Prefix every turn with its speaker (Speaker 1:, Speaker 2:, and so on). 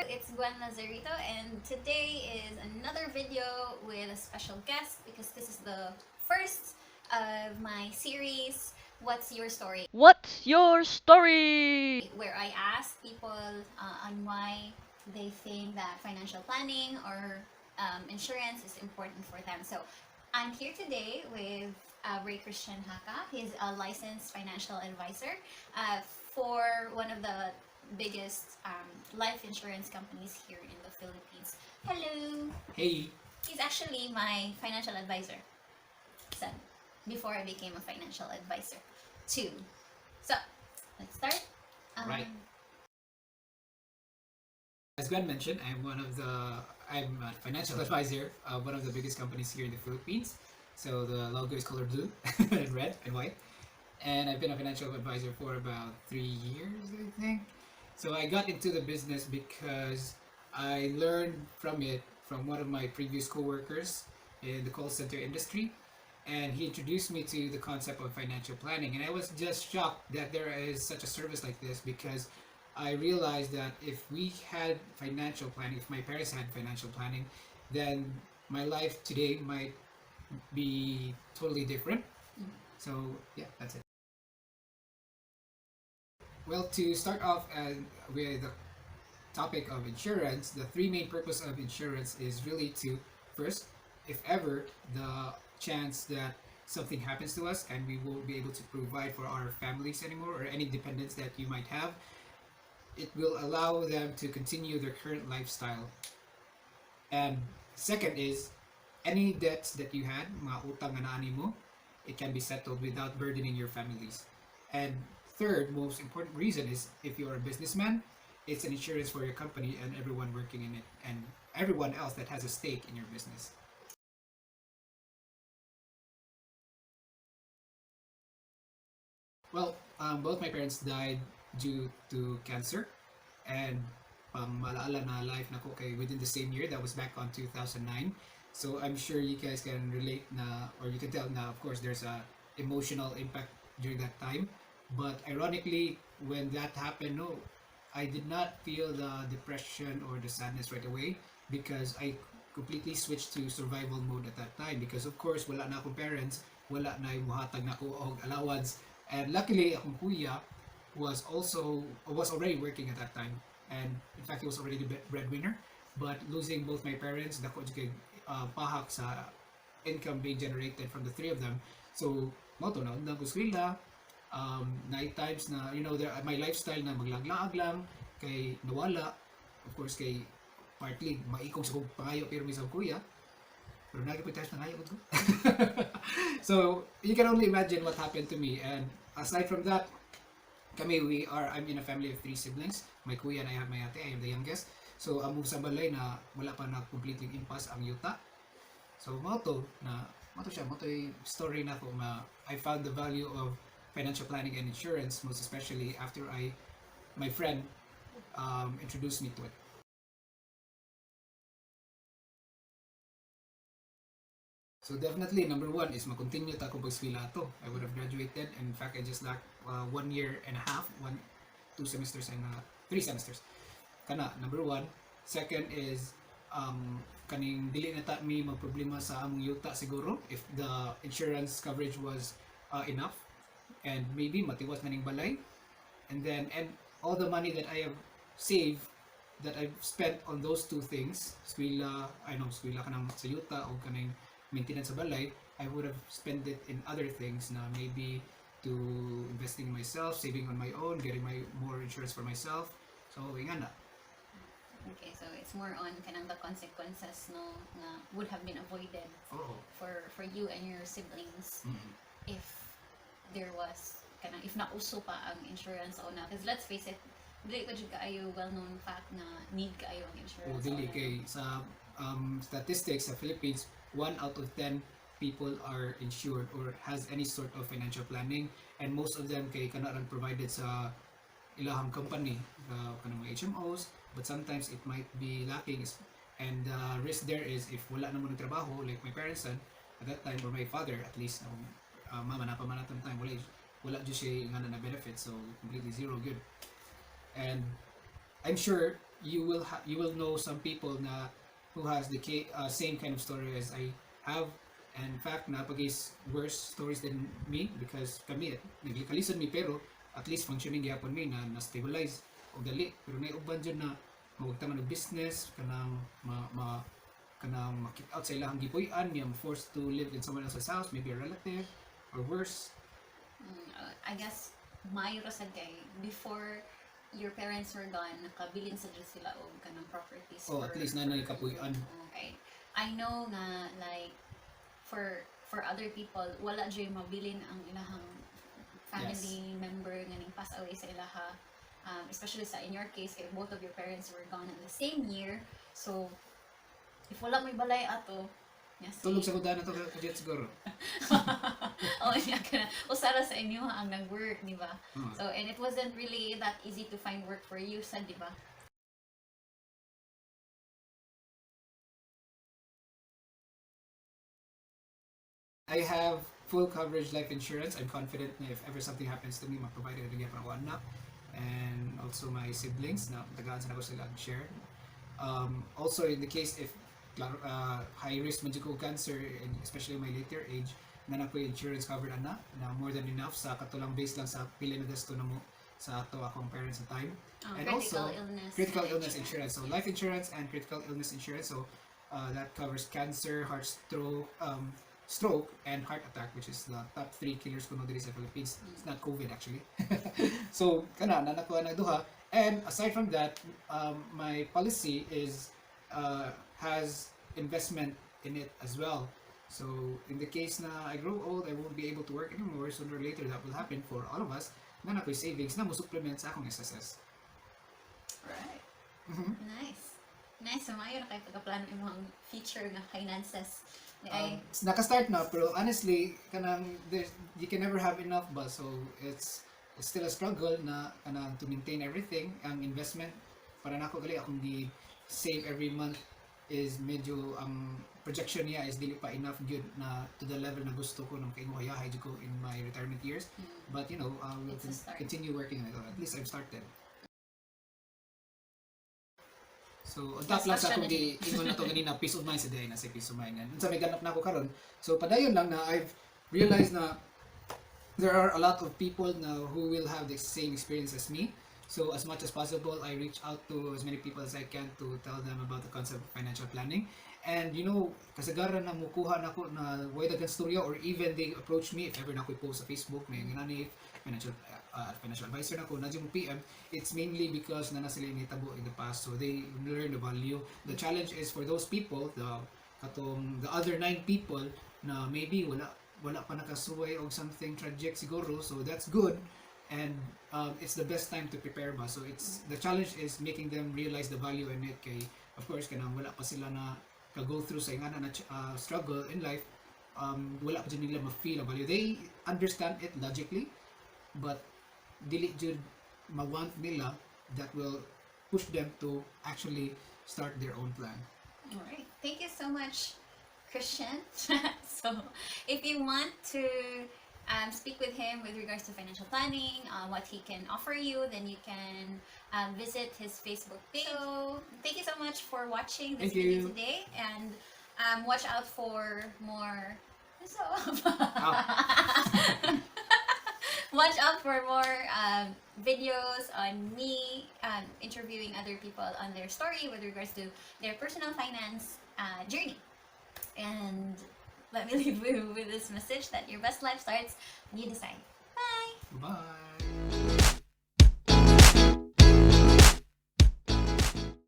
Speaker 1: It's Gwen Lazarito, and today is another video with a special guest because this is the first of my series, What's Your Story?
Speaker 2: What's your story?
Speaker 1: Where I ask people on why they think that financial planning or insurance is important for them. So I'm here today with Ray Christian Hacca. He's a licensed financial advisor for one of the biggest life insurance companies here in the Philippines. Hello!
Speaker 3: Hey.
Speaker 1: He's actually my financial advisor. So, before I became a financial advisor, too. So, let's start.
Speaker 3: Right. As Gwen mentioned, I'm a financial advisor of one of the biggest companies here in the Philippines. So the logo is color blue and red and white. And I've been a financial advisor for about 3 years, I think. So I got into the business because I learned from it from one of my previous coworkers in the call center industry. And he introduced me to the concept of financial planning. And I was just shocked that there is such a service like this because I realized that if we had financial planning, if my parents had financial planning, then my life today might be totally different. So yeah, that's it. Well, to start off with the topic of insurance, the three main purpose of insurance is really to, first, if ever the chance that something happens to us and we won't be able to provide for our families anymore or any dependents that you might have, it will allow them to continue their current lifestyle. And second is, any debts that you had, mga utang nga naa nimo, it can be settled without burdening your families. And third, most important reason is if you're a businessman, it's an insurance for your company and everyone working in it and everyone else that has a stake in your business. Well, both my parents died due to cancer, and pang malaala na life nako kay within the same year. That was back on 2009. So I'm sure you guys can relate na, or you can tell na, of course, there's a emotional impact during that time. But ironically, when that happened, no, I did not feel the depression or the sadness right away because I completely switched to survival mode at that time because, of course, wala na akong parents, wala na yung muhatag nako og allowance. And luckily, akong kuya was already working at that time, and in fact, he was already the breadwinner. But losing both my parents, dako jud kay pahak sa income being generated from the three of them. So, mao to na undang ko eskwela, night times na, there, my lifestyle na maglaglaag lang, kay nawala, of course, kay partly, maikog sa kong pangayo pero sa kuya, pero naa gyud times nangayo ko. So, you can only imagine what happened to me. And aside from that, kami, I'm in a family of three siblings. My kuya and I have my ate, I am the youngest. So, among sa balay na wala pa na completely impas ang yuta. So, mao to na, mao to siya, mao to yung story nako na I found the value of financial planning and insurance, most especially after my friend introduced me to it. So definitely, number one is ma-continue ta akong pag-eskwela ato. I would have graduated. In fact, I just lacked 1 year and a half, one, two semesters and three semesters. Kana, number one. Second is, kaning dili na ta mi magproblema sa among yuta siguro if the insurance coverage was enough, and maybe matiwas na ning balay. And then, and all the money that I have saved, that I've spent on those two things, eskwela, I know, eskwela kanang sa yuta o kaning maintenance sa balay, I would have spent it in other things na maybe to investing in myself, saving on my own, getting my more insurance for myself. So, nga na.
Speaker 1: Okay, so it's more on kanang the consequences, no, nga would have been avoided
Speaker 3: Oo.
Speaker 1: for you and your siblings if there was kanang if nauso pa ang insurance sa una, because let's face it, dili pa jud kaayo well-known fact na need kaayo ang insurance
Speaker 3: O
Speaker 1: sa
Speaker 3: dili
Speaker 1: una.
Speaker 3: Kay sa statistics sa Philippines, 1 out of 10 people are insured or has any sort of financial planning, and most of them kay kana rang provided sa ilahang company, kanang mga HMOs, but sometimes it might be lacking, and the risk there is if wala na mo ng trabaho like my parents said at that time, or my father at least, mama na pa man atong time, wala jud siya nga na benefit, so completely zero good. And I'm sure You will know some people na who has the same kind of story as I have. And in fact, naa pa gay's worse stories than me because kami naglikalisan mi, pero at least functioning gyapon mi na na-stabilize og dali. Pero nay uban jud na mawagtangan og business, kanang ma, ma kanang ma-kick out sa ilahang gipuy-an niya, forced to live in someone else's house, maybe a relative or worse.
Speaker 1: I guess maayo ra sad kay before your parents were gone, nakabilin sa jud sila og kanang properties.
Speaker 3: Oh, at least naa nay kapuy-an.
Speaker 1: Okay. I know nga, like, for other people, wala jud mabilin ang ilahang family member nga ning pass away sa ilaha. Especially sa in your case kay both of your parents were gone in the same year. So if wala may balay ato, yes.
Speaker 3: Tulog sa kuda na to kajet siguro.
Speaker 1: Oh, yeah, kana usa ra sa inyo ang nag-work, di ba?
Speaker 3: Oh.
Speaker 1: So, and it wasn't really that easy to find work for you, sad, di ba?
Speaker 3: I have full coverage life insurance. I'm confident na if ever something happens to me, ma-provide na gyapon ako anak and also my siblings na tagaan sa nako sila ang share. Also, in the case if klaro, high risk man jud ko cancer, and especially in my later age, naa na ko'y insurance covered ana na more than enough sa katulang base lang sa pila na gasto namo sa ato akong parents sa time.
Speaker 1: Oh,
Speaker 3: And
Speaker 1: critical
Speaker 3: also,
Speaker 1: illness.
Speaker 3: Critical illness insurance. So life insurance and critical illness insurance. So that covers cancer, heart stroke, stroke, and heart attack, which is the top three killers kuno diri sa Philippines. It's not COVID, actually. So kana na nakuha na duha. And aside from that, my policy is has investment in it as well. So in the case na I grow old, I won't be able to work anymore. Sooner or later, that will happen for all of us. Naa na ko'y savings na mo supplement sa akong SSS.
Speaker 1: Right. Nice. Nice. So, maayo na kay pagkaplano imong future nga finances. Di ay,
Speaker 3: Naka-start na, pero honestly, kanang there's, you can never have enough ba, so it's still a struggle na kanang to maintain everything. Ang investment para nako gali akong gi save every month is medyo ang projection niya is dili pa enough gyud na to the level na gusto ko na makaingon hayahay jud ko in my retirement years, but we'll
Speaker 1: It's a start.
Speaker 3: Continue working on it. At least I've started. So, on top lang sa
Speaker 1: Last
Speaker 3: akong
Speaker 1: question.
Speaker 3: gi ingon na to ganina, peace of mind sa day na sa peace of mind. And unsa may ganap na ako karon. So, padayon lang na I've realized na there are a lot of people now who will have the same experience as me. So, as much as possible, I reach out to as many people as I can to tell them about the concept of financial planning. And kasagaran na mukuha nako na way daghan storya, or even they approach me if ever na ko post sa Facebook na yung nani financial advisor nako na mo PM, it's mainly because na na sila nitabo in the past, so they learn the value. The challenge is for those people, the katong the other nine people na maybe wala pa nakasuway og something tragic siguro. So that's good, and it's the best time to prepare ba. So it's the challenge is making them realize the value in it, kay of course kanang wala pa sila na ka go through sa ingana na struggle in life. Wala pa jud nila ma-feel ang value. They understand it logically, but dili jud ma-want nila that will push them to actually start their own plan.
Speaker 1: All right. Thank you so much, Christian. So, if you want to speak with him with regards to financial planning, what he can offer you, then you can visit his Facebook page. So, thank you so much for watching this
Speaker 3: Thank
Speaker 1: video
Speaker 3: you.
Speaker 1: Today, and watch out for more. So,
Speaker 3: Ah.
Speaker 1: watch out for more videos on me interviewing other people on their story with regards to their personal finance journey. And let me leave you with this message that your best life starts when you decide. Bye!
Speaker 3: Bye.